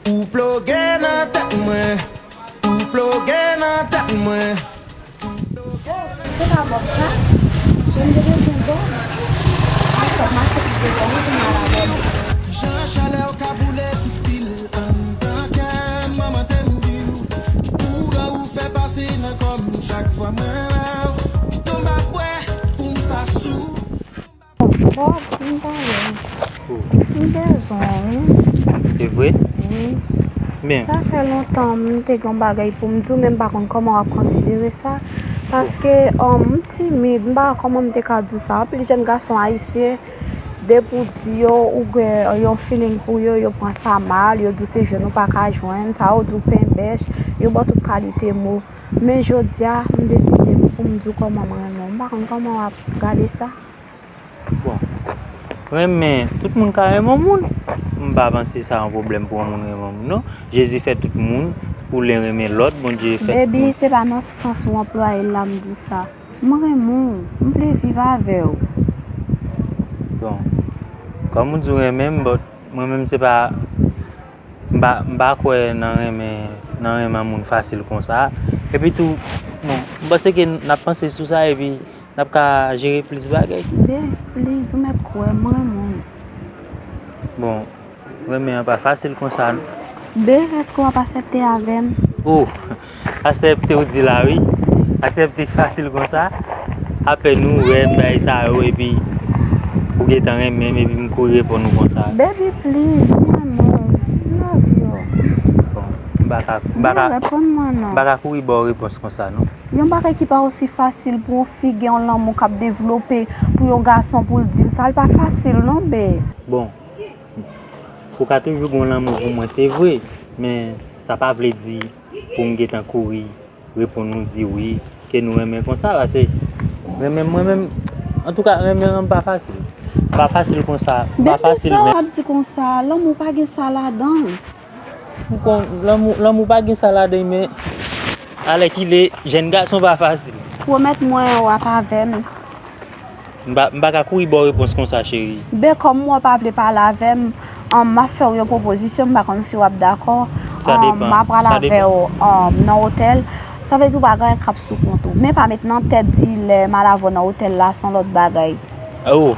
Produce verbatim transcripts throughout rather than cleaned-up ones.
Ou ploge nan tèt mwen. Ou ploge nan tèt mwen. Se pa Bob sa? Jan m te bezwen Bob. Mwen fòk mache pi devan wi pou m al avè l. Kijan chalè w ka boule tout pil anndan kè m. Manman te m di w ki kouran ou fè pase nan kò m chak fwa mwen wè w. Pito m pa bwè pou m pa sou. Bob, m ta renmen. M bezwen w wi. Se vre? Wi. Men, Sa fè lontan m te gen yon bagay pou m di w, men m pa konn kòman w ap konsidere sa. Paske um, m timid, m pa wè kòman m te ka di w sa. Anpil jèn gason ayisyen, depi w di yo ou gen yon feeling pou yo, yo pran sa mal, yo di w se jwenn ou pa ka jwenn, sa yo di w penbèch, yo ba w tout kalite mo. Men jodi a, m deside pou m di w kòman m renmen w. M pa konn kòman w ap gade sa. Bon, renmen, tout moun ka renmen yon moun. M pa panse sa yon pwoblèm pou yon moun renmen yon moun, non. Jezi fè tout moun pou l renmen lòt, Bondye fè. Baby, se pa nan sans ou anplwaye l la m di w sa. M renmen w, m vle viv avè w. Bon, kòm ou di w renmen m, but mwen menm se pa, m pa, m pa kwè nan renmen, nan renmen moun fasil konsa. Epi tou, bon, m panse ke n ap panse sou sa epi n ap ka jere plis bagay. Ben, please, ou mèt kwè m, mwen renmen w. Bon, renmen an pa fasil konsa. Ben, èske w ap aksepte avè m? Oh, aksepte ou di la wi. Aksepte fasil konsa. Apèn ou wè m bay sa yo epi ou gentan renmen m epi m kouri reponn ou konsa. Baby, please, m renmen w. M love you. Bon, m pa ka, m pa ka, Reponn mwen non. M pa ka kouri ba w repons konsa non. Yon bagay ki pa osi fasil pou yon fi gen yon lanmou k ap devlope pou yon gason pou l di l sa, l pa fasil non, be. Bon, ou ka toujou gen yon lanmou pou mwen, se vre, men sa pa vle di pou m gentan kouri reponn ou di wi, ke nou renmen konsa, paske renmen mwen menm, antouka, renmen an pa fasil. Pa fasil konsa, pa fasil, men. Depi sa w ap di konsa, lanmou pa gen sa ladan l. Ou konn, lanmou, lanmou pa gen sa ladan l, men alèkile, jèn gason pa fasil. Pwomèt mwen w ap avè m. M pa, m pa ka kouri ba w repons konsa, cheri. Ben, kòm w pa vle pale avè m, um, m ap fè w yon pwopozisyon, m pa konn si w ap dakò. Sa depann, M ap pral sa avè depann. w, um, nan otèl. Sa vle di w pa gen anyen k ap sou kont ou. Men pa met nan tèt di lè m al avè w nan otèl la, se yon lòt bagay. Oh,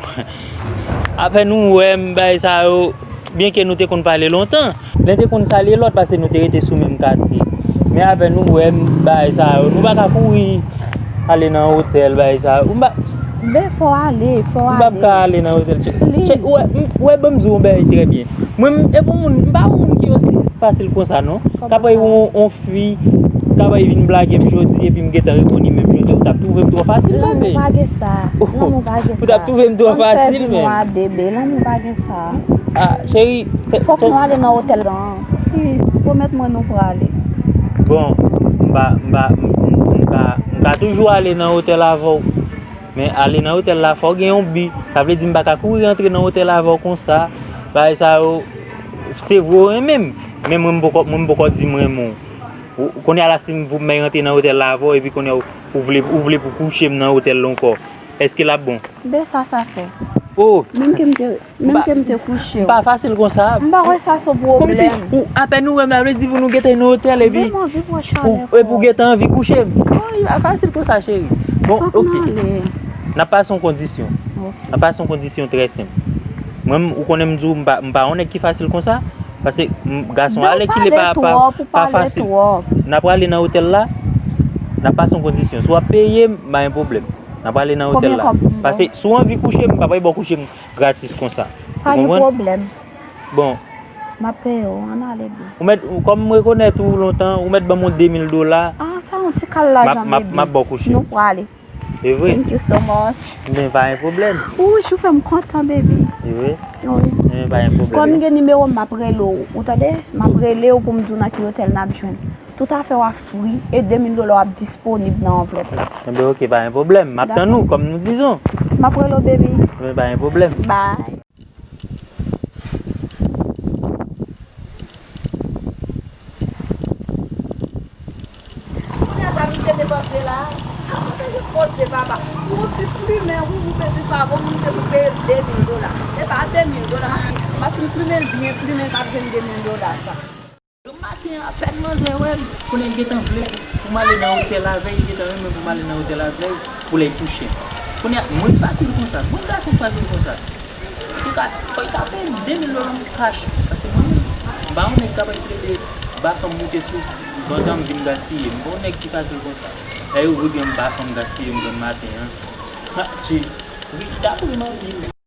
apre nou wè m bay sa yo, byenke nou te konn pale lontan. Lè te konn salye lòt paske nou te rete sou menm katye. Men apre nou wè m bay sa yo, nou pa ka kouri ale nan otèl bay sa yo. M pa, Ben, fò w ale, fò w m p ap ka ale. Ale nan otèl. Chè, Please. Chè, ou wè, m, ou wè, ban m di w yon bagay trè byen. Mwen, m, e pou moun, m pa yon moun ki osi fasil konsa, non. K ap yon, yon fi, k ap vin blage m jodi, epi m gentan reponn li menm jodi, ou t ap twouve m twò fasil, Lanmou tande. Pa gen sa. Lanmou pa gen sa. Ou t ap twouve m twò fasil, Mwen men. debe, lanmou pa gen sa. Ah, cheri, se, Fòk se, nou ale nan otèl lan. Please, pwomèt mwen nou prale. Bon, m pa, m pa, m, m, m ka, m ka toujou ale nan otèl avè w. Men ale nan otèl la, fò w gen yon bi. Sa vle di m pa ka kouri rantre nan otèl avè w konsa. Bagay sa yo, se vre w renmen m. Men mwen m poko, mwen m poko di m renmen w. Ou, kounye a la, si m vou m rantre nan otèl la avè w, epi kounye a ou, ou vle, ou vle pou kouche m nan otèl la ankò. Èske l ap bon? Ben sa sa fè. Oh! Menm ke m te, menm Ba- ke m te kouche M w. pa fasil konsa. M pa wè sa se yon Kòmsi pwoblèm. ou, apèn ou wè m la, vle di pou nou gentan nan otèl, epi Ben m anvi pran ou, chalè epi ou fò. Gentan anvi kouche m. Oh, li pa fasil konsa, cheri. Bon, Fòk nou ok. Ale. N ap pase yon kondisyon. Ok. N ap pase yon kondisyon trè senp. Mwen, m, ou konnen m di w, m pa, m pa yon nèg ki fasil konsa. Paske m, gason Ben, alèkile pale pa, pa, twòp, ou pa pale fasil. Twòp. N ap prale nan otèl la. N ap pase yon kondisyon. Si w ap peye m, m pa gen pwoblèm. N ap prale nan otèl Konbyen la. kòb pou m ba w? Paske si w anvi kouche m, m pa pral ba w kouche m gratis konsa. Pa Ou gen konprann? Pwoblèm. Bon, M ap peye w, ann ale byen. ou mèt, ou, kòm m rekonèt ou lontan, ou mèt ban m yon de mil dola. Ah, sa yon ti kal lajan, M ap, m ap, baby. M ap ba w kouche. Nou prale. E vre? Thank you so much. Men pa gen pwoblèm. Ou, ou fè m kontan, baby. E vre? Wi. Men pa gen pwoblèm. Kòm m gen nimewo m, m ap rele w. Ou tande? M ap rele w pou m di w nan ki otèl n ap jwenn. Tout afè w ap free e de mil dola w ap disponib nan anvlòp la. Enben, ok, pa gen pwoblèm. M ap tann ou, kòm nou dizon. M ap rele w, baby. Men pa gen pwoblèm. Bye. Kounye a sa misye te panse la, a kote gen koze papa. Pou yon ti plimen, wi, ou pèdi favè w, moun se pou peye l de mil dola. E pa de mil dola, m ap fin plimen l byen, plimen l p ap jwenn de mil dola sa. Apèn manzè wè l, konnen l gentan vle pou m ale nan otèl avè l, li gentan renmen pou m ale nan otèl avè l pou l touche m. Kounye a, mwen fasil konsa, mwen gason fasil konsa. Antouka, fò l ta peye m de mil dola m kach, paske mwen menm, m pa yon nèg k ap plede ba fanm moute sou vant an m vin gaspiye, m pa yon nèg ki fasil konsa. Lè yo vre byen m ba fanm gaspiye m grann maten an. Ha, tchè, wi, dapre manmi m.